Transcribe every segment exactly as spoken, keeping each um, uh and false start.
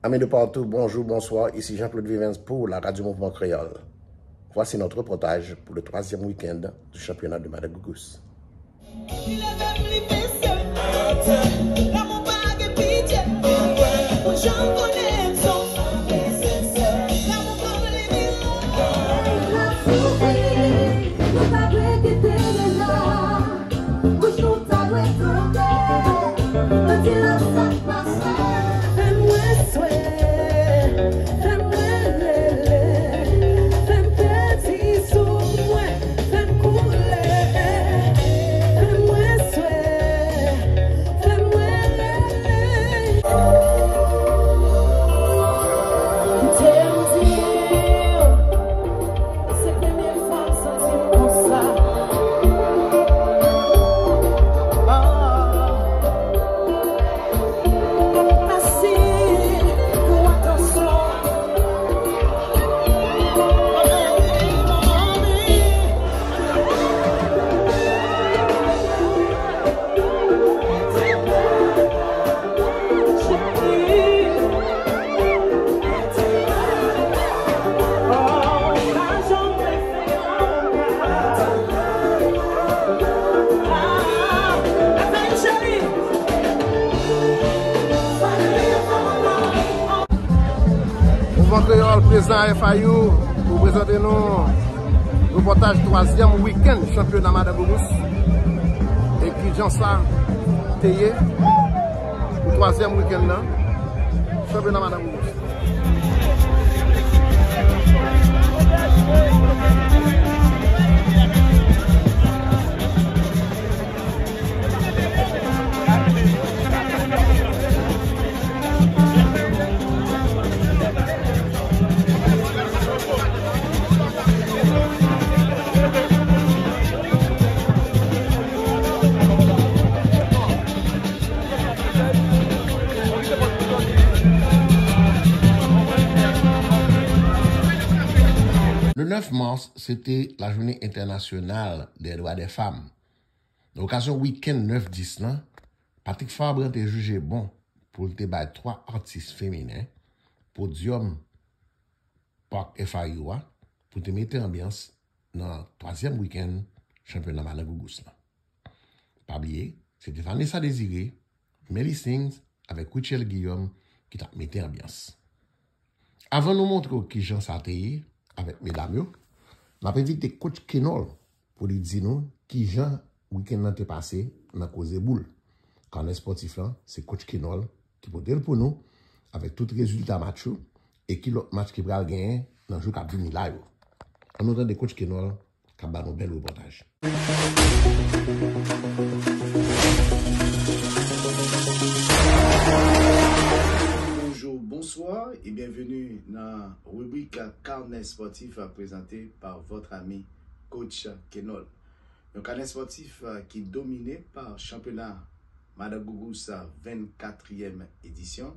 Amis de partout, bonjour, bonsoir, ici Jean-Claude Vivens pour la Radio Mouvement Créole. Voici notre reportage pour le troisième week-end du championnat de Madagoucous. Bouch nou ta dwe tonbe. Mwen di lòt sa k pase. Fè m wè swè, fè m wè lele, fè m pèdi sou mwen, fè m koule. Fè m wè swè, fè m wè lele. Kite m di w. Se premye fwa m santi m konsa. Ah. Mèsi pou atansyon. Mouvman Kreyòl prezan a F I U pou prezante nou repòtaj twazyèm wikenn chanpyona Madagoucous. E kijan sa te ye pou twazyèm wikenn nan chanpyona Madagoucous. Le nèf mas, se te lajounen entènasyonal dè dwa dè fanm. Nan okazyon wikenn nèf dis lan, Patrick Fabre te jije bon pou l te bay twa atis feminen podyòm Park F I U a pou te mete anbyans nan twazyèm wikenn chanpyona Madagoucous lan. Pa bliye, se te Vanessa Désiré, Melly Sings avèk Rutshelle Guillaume ki t ap mete anbyans. Avan nou montre w kijan sa te ye avèk medam yo, n ap envite coach Kenol pou li di nou kijan wikenn nan te pase nan koze boul. Kanè spòtif lan, se coach Kenol ki pote l pou nou avèk tout rezilta match yo e ki lòt match ki pral genyen nan jou k ap vini la yo. Ann nou tande coach Kenol k ap ba nou bèl repòtaj. Bonjour, bonsoir et bienvenue dans rubrique Carnet sportif présenté par votre ami coach Kenol. Yon kanè spòtif ki domine pa chanpyona Madagoucous vennkatriyèm edisyon.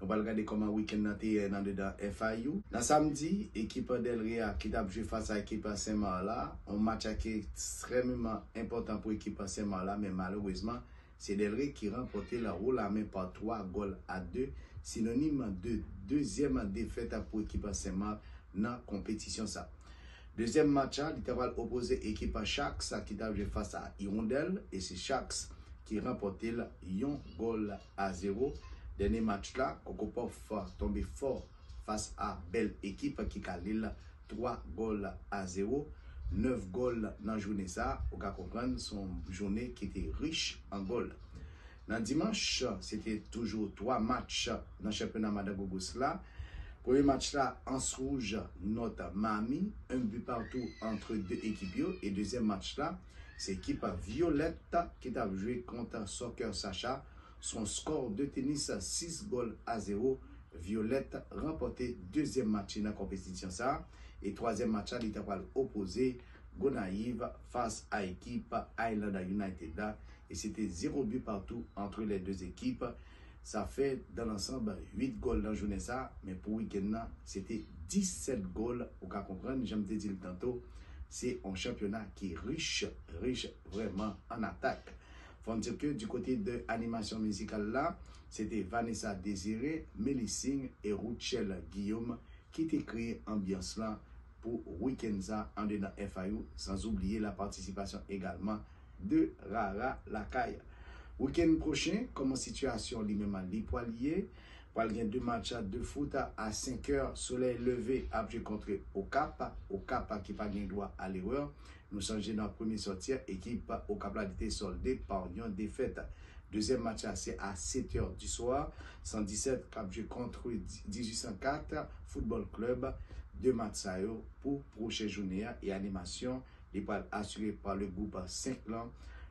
Nou pral gade kòman wikenn nan te ye anndedan F I U. Nan samdi, ekip Dèlre a ki t ap jwe fas a ekip Senmak la, yon match ki ekstrèmeman enpòtan pou ekip Senmak la, men malerezman, se Dèlre ki ranpòte l wo la men pa twa gòl a de, sinonim de dezyèm defèt pou ekip Senmak nan konpetisyon sa. Dezyèm match la, li ta pral opoze ekip Sharks ki ta jwe fas a Hirondelle, e se Sharks ki ranpòte l yon gòl a zewo. Dènye match la, Kokopòf tonbe fò fas a bèl ekip ki kale l twa gòl a zewo. Nèf gòl nan jounen sa, ou ka konprann se yon jounen ki te rich an gòl. Nan dimanch, se te toujou twa match nan chanpyona Madagoucous la. Premye match la, Anse Rouge, Notre Mami, un but partout entre de ekip yo. E dezyèm match la, se ekip Violette ki t ap jwe kont Soccer Sacha, son skò de tenis sis gòl a zewo. Violette ranpòte dezyèm match li nan konpetisyon sa a. E twazyèm match la, li ta pral opoze Gonayiv fas a ekip Islander United la. E se te zéro but partout entre les deux équipes. Sa fè, dans l'ensemble, uit gòl nan jounen sa, men pou wikenn nan, se te disèt gòl. Ou ka konprann, jan m te di l tanto, se yon chanpyona ki rich, rich vrèman an atak. Fò n di ke di kote de animasyon mizikal la, se te Vanessa Désiré, Melly Singh e Rutshelle Guillaume ki te kreye anbyans lan pou wikenn sa anndedan F I U, san oubliye la patisipasyon egalman de Rara Lakay. Wikenn pwochen, kòman sitiyasyon li menm li pwal ye? Pwal gen de match de foot a senk è, Solèy Leve ap jwe kont Okap, Okap ki pa gen dwa a lerè. Nou sonje nan premye sòti a, ekip Okap la li te sòlde pa yon defèt. Dezyèm match la se a sèt è di swa, san disèt k ap jwe kont dizuit san kat Football Club. De match sa yo pou pwochen jounen an e animasyon li pral asire pa le gwoup senk lan,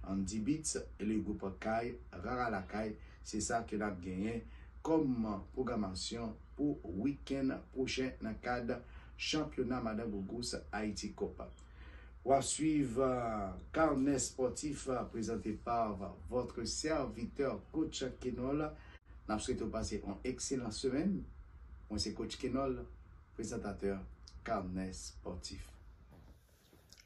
Andy Beats e le gwoup Kay, Rara Lakay. Se sa ke n ap genyen kòm pwogramasyon pou wikenn pwochen nan kad chanpyona Madan Gougous Haiti Cup. W ap swiv, euh, Carnet Sportif, euh, présenté par votre serviteur, Coach Kenol. N ap swete w pase yon ekselan semèn. Mwen se Coach Kenol, prezantatè Carnet Sportif.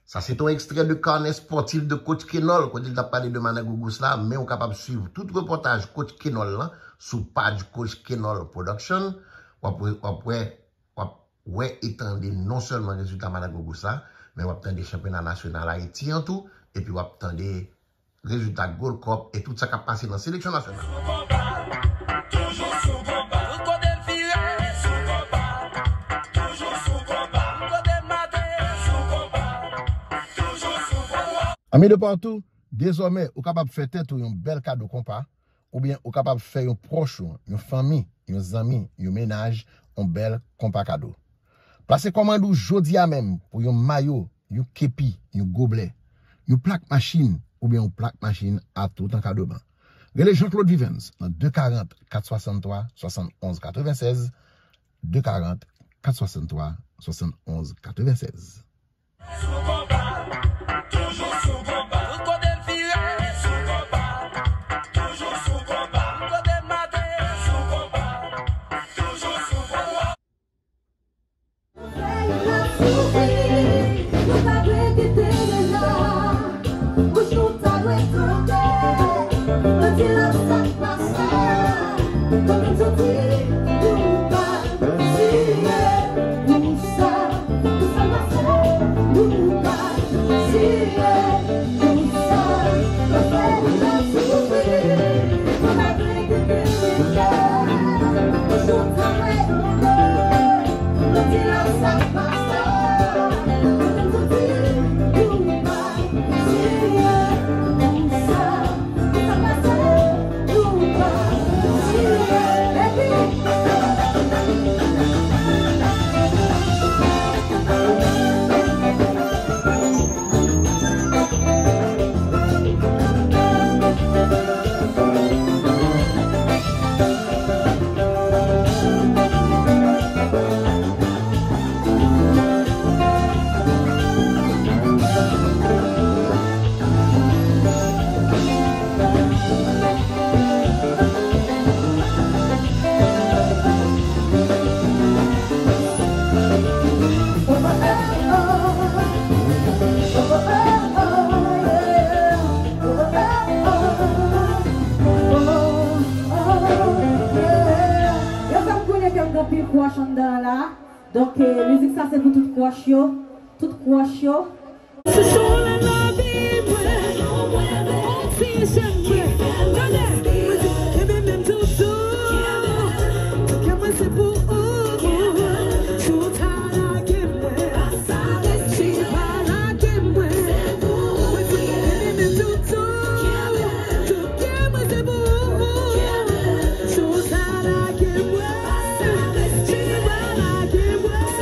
Sa se te yon ekstrè de Carnet Sportif de Coach Kenol, kote l t ap pale de Madan Gougous la, men ou kapab swiv tout repòtaj Coach Kenol lan sou paj Coach Kenol Production. W ap wè, w ap wè, w ap wè e tande non sèlman rezilta Madan Gougous la, men w ap tande chanpyona nasyonal Ayiti an tou, epi w ap tande rezilta Gold Cup e tout sa k ap pase nan seleksyon nasyonal. Ami de partout, dezòmè ou kapab fè tèt ou yon bèl kado konpa, oubyen ou kapab fè yon pwòch ou, yon fanmi, yon zanmi, yon mennaj, yon bèl konpa kado. Plase kòmand ou jodi a menm pou yon mayo, yon kepi, yon goblè, yon plak machin oubyen yon plak machin a tout an kadoman. Rele Jean-Claude Vivens nan de karant, kat swasanntwa, swasannonz katrevennsèz, de karant, kat swasanntwa, swasannonz katrevennsèz. Yo fè m konnen ke m gen anpil crush anndan an la. Donk, eh, mizik sa se pou tout crush yo. Tout crush yo. Se solèy lavi mwen, oksijèn mwen. Tande, mwen di, kenbe menm toutou. Kè mwen se pou ou. Si w ta lage mwen, si w pa lage mwen. Mwen di, kenbe menm toutou. Tout kè mwen se pou ou. Si w ta lage mwen, si w pa lage mwen.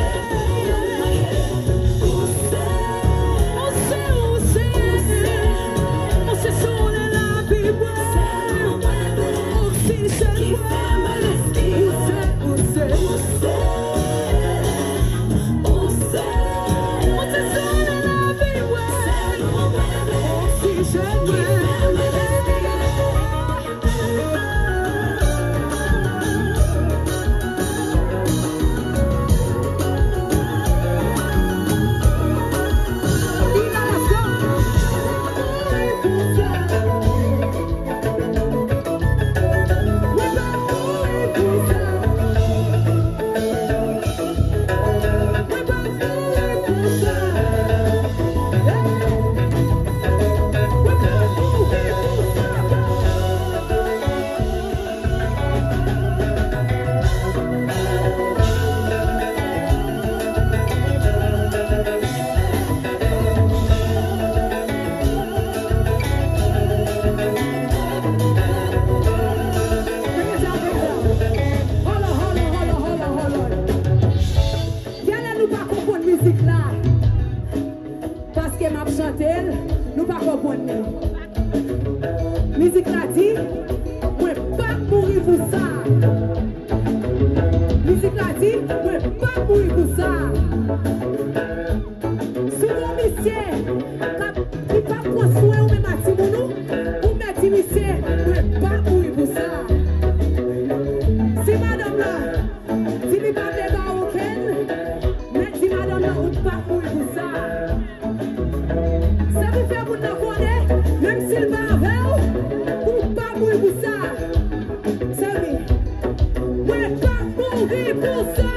Kri pou sa.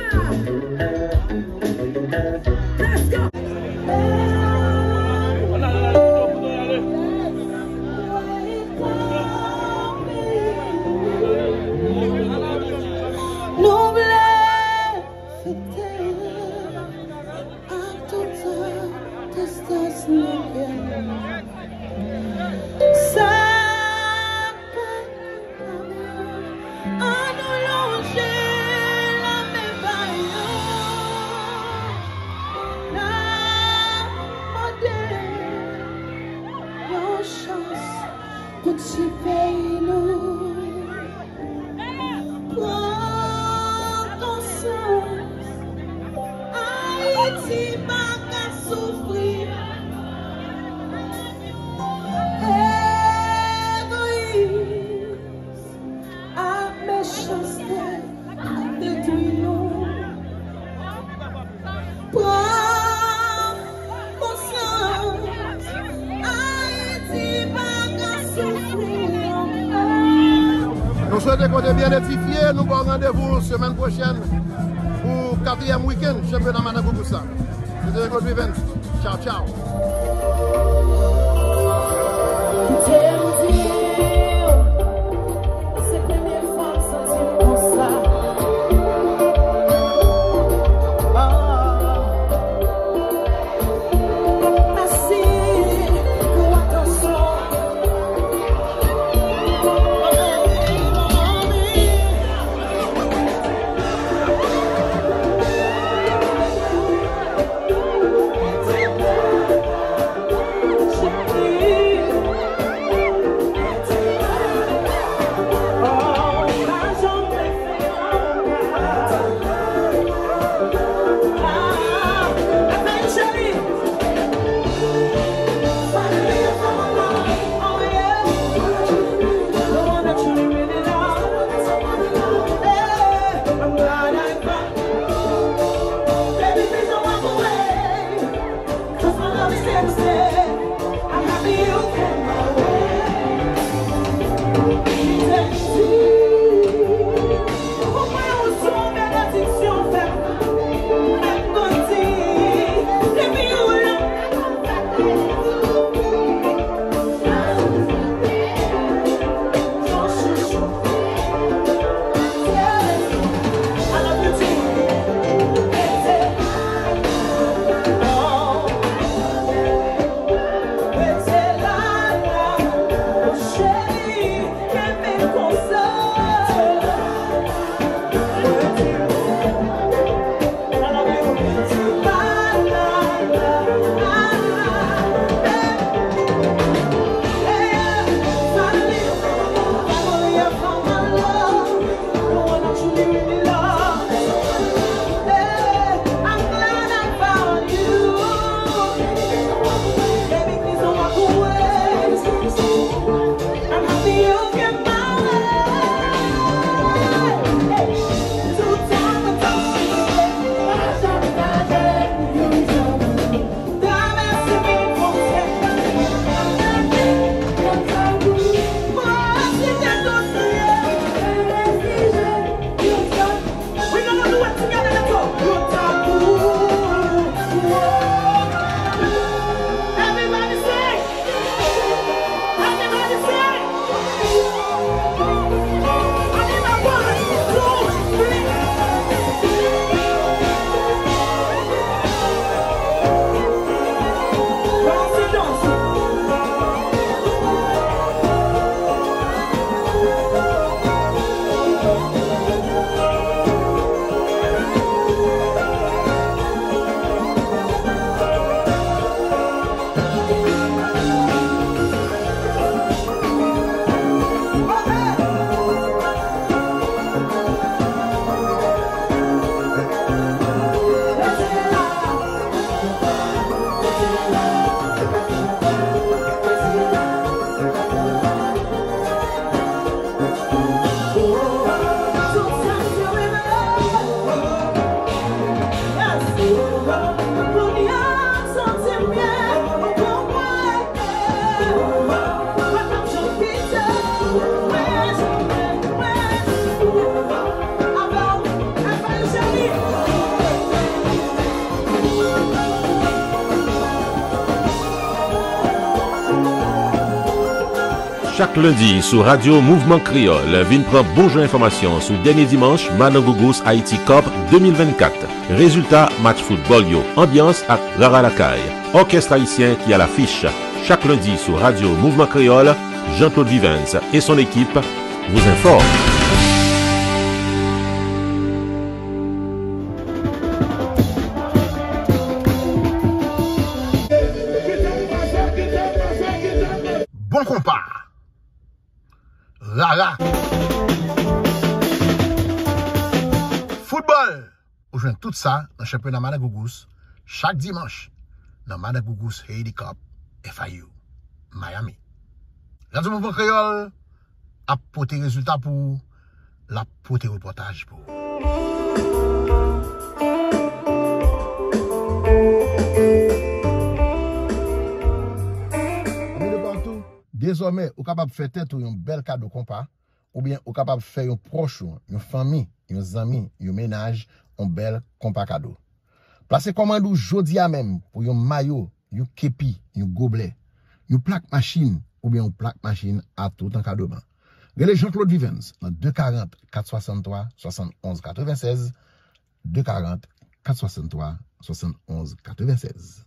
Let's go. Nou vle fete ak tout tristès nan kè. Sa k pa An nou lonje lamen ba yo. N ap mande yon chans pou ti peyi nou. Pran konsyans, Ayiti pa ka soufri. Egoyis ak mechanste ap detwi nou. Pran konsyans, Ayiti pa ka soufri ankò. Nou swete ke w te byen edifye, nou ba w randevou semèn pwochèn pou katriyèm wikenn chanpyona Madangou Boussa. Se te Rico Drivens. Tchaw, tchaw. Kite m di w, se premye fwa m santi m konsa. Ah. Mèsi pou atansyon. Chak lendi sou Radyo Mouvman Kreyòl, vin pran bon jan enfòmasyon sou dènye dimanch Madangougous Haiti Cup de mil vennkat. Rezilta match foutbòl yo, anbyans ak rara lakay. Orchestre haïtien qui à l'affiche. Chaque lundi sur Radio Mouvement Créole, Jean-Claude Vivens et son équipe vous informent. Bon konpa. Rara. Foutbòl. Ou jwenn tout sa nan chanpyona Madangougous chak dimanch nan Madangougous Haiti Cup F I U, Miami. Radyo Mouvman Kreyòl ap pote rezilta pou ou, l ap pote repòtaj pou ou. Ami de partout, dezòmè ou kapab fè tèt ou yon bèl kado konpa, oubyen ou kapab fè yon pwòch ou, yon fanmi, yon zanmi, yon mennaj, yon bèl konpa kado. Plase kòmand ou jodi a menm pou yon mayo, yon kepi, yon goblè, yon plak machin, oubyen yon plak machin a tout an kado ban. Rele Jean-Claude Vivens nan de karant, kat swasanntwa, swasannonz, katrevennsèz, de karant, kat swasanntwa, swasannonz, katrevennsèz.